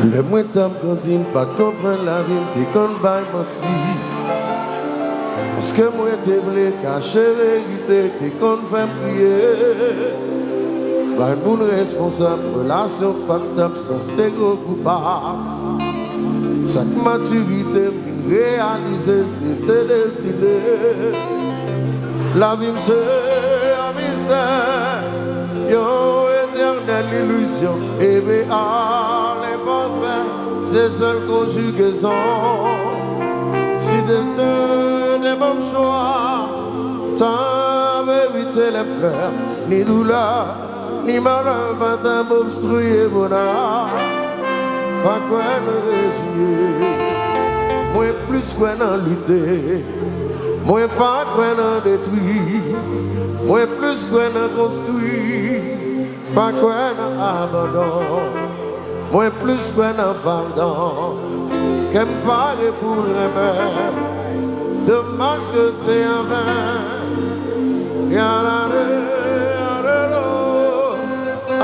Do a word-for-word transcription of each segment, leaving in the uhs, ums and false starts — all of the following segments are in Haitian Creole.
Lè mwen t ap grandi, m pa t konprann lavi, m te konn bay manti. Paske mwen te vle kache verite, te konn fè m kriye. Bay moun responsab relasyon k pa t stab, san se te gwo koupab. Sa k matirite, m vin reyalize se te destine. Lavi m se yon mistè, yon etènèl ilizyon, ebe al enpafè, se sèl konjigezon. Si desten te ban m chwa, ta evite lè plè, ni doulè, ni malè pa t ap obstwiye bonè. Pa kwè nan reziye. Mwen plis kwè nan lite. Mwen pa kwè nan detwi. Mwen plis kwè nan konstwi. Pa kwè nan abandon. Mwen plis kwè nan padon. Kè m pare pou l renmen. Domaj ke se anven. Yalale, yalelo,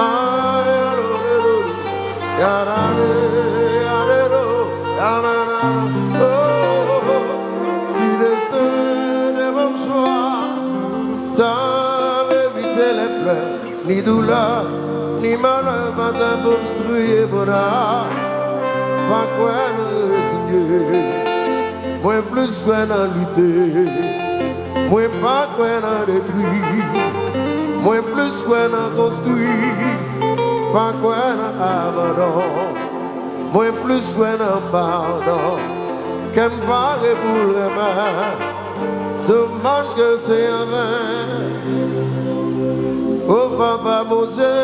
ayalolelo, yalale, yalelo, yalala, oh, oh, oh. Si desten te ban m chwa, ta evite lè plè, ni doulè, ni malè pa t ap obstwiye bonè. Pa kwè nan reziye. Mwen plis kwè nan lite. Mwen pa kwè nan detwi. Mwen plis kwè nan konstwi. Pa kwè nan abandon. Mwen plis kwè nan padon. Kè m pare pou l renmen. Domaj ke se anven. O Papa Bondye,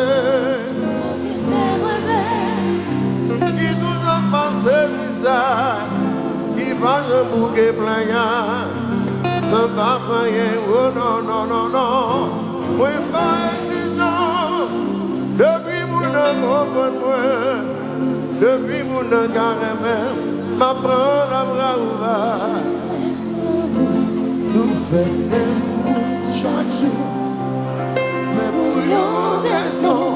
ki toujou ap pase mizè, ki pa janm bouke plenyen, san pa fè anyen, o non, non, non, non. Mwen pa egzijan, depi moun nan konprann mwen, depi moun nan ka renmen m, m ap pran labra ouvè. Nou fè menm wout chak jou, men pou yon rezon,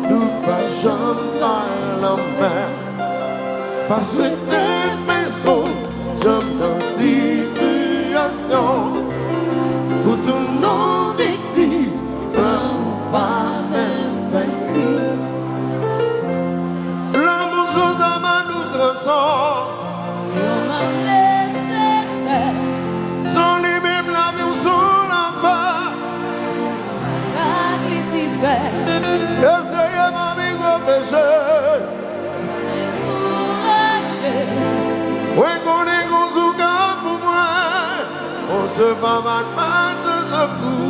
nou pa janm bay lanmen. Pa swete pèsonn janm nan sitiyasyon pou tounen w viktim san ou pa menm fè krim. Lanmou se yon zam a doub tranchon. Yon mal nesesè. San li menm lavi w se yon lanfè. Atak Lisifè. Eseye pa pi gwo peche. Dekouraje. Mwen konnen Bondye ka pou mwen. Bondye pa bat mwen de sekou.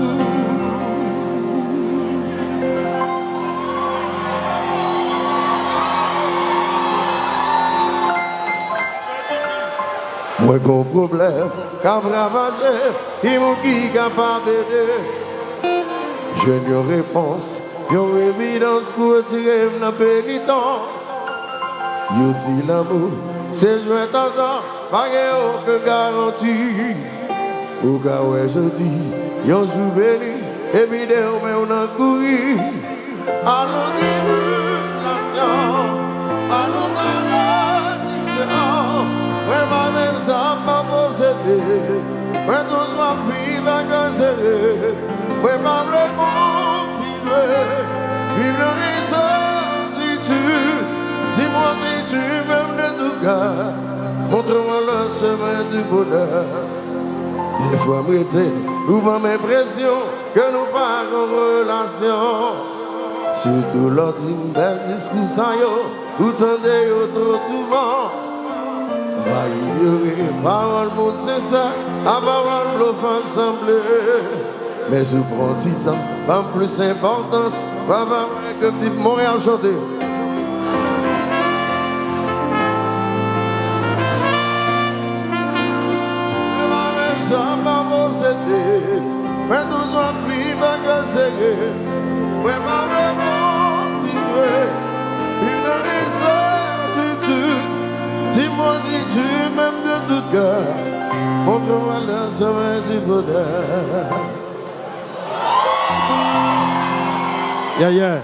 Mwen gon pwoblèm k ap ravaje, ki moun ki kapab ede? Jwenn yon repons, yon evidans pou retire m nan penitans. Yo di lanmou se jwèt aza, pa gen okenn garanti. Ou ka wè jodi, yon jou vini, epi demen w nan kouri. Alon tribilasyon, alon malediksyon, mwen pa menm sa m ap posede. Mwen toujou ap viv ak kè sere. Mwen pa vle kontinye viv nan ensètitid. Di mwen si tu m'aimes de tout cœur, montre-moi le chemin du bonheur. Defwa m rete, ou ban m enpresyon ke nou pa gon relasyon. Sitou lè w di m bèl diskou sa yo, ou tande yo twò souvan. M pa inyore pawòl moun sensè, a pawòl blofaj sanble. Men si w pran ti tan, ban m plis enpòtans, w ap wè ke m di Monreyal chante. Mwen pa menm sa m pa posede. Mwen toujou ap viv ak kè sere. Mwen pa vle kontinye viv nan ensètitid. Dis-moi si tu m'aimes de tout cœur. Montre-moi le chemin du bonheur. Yeah, yeah.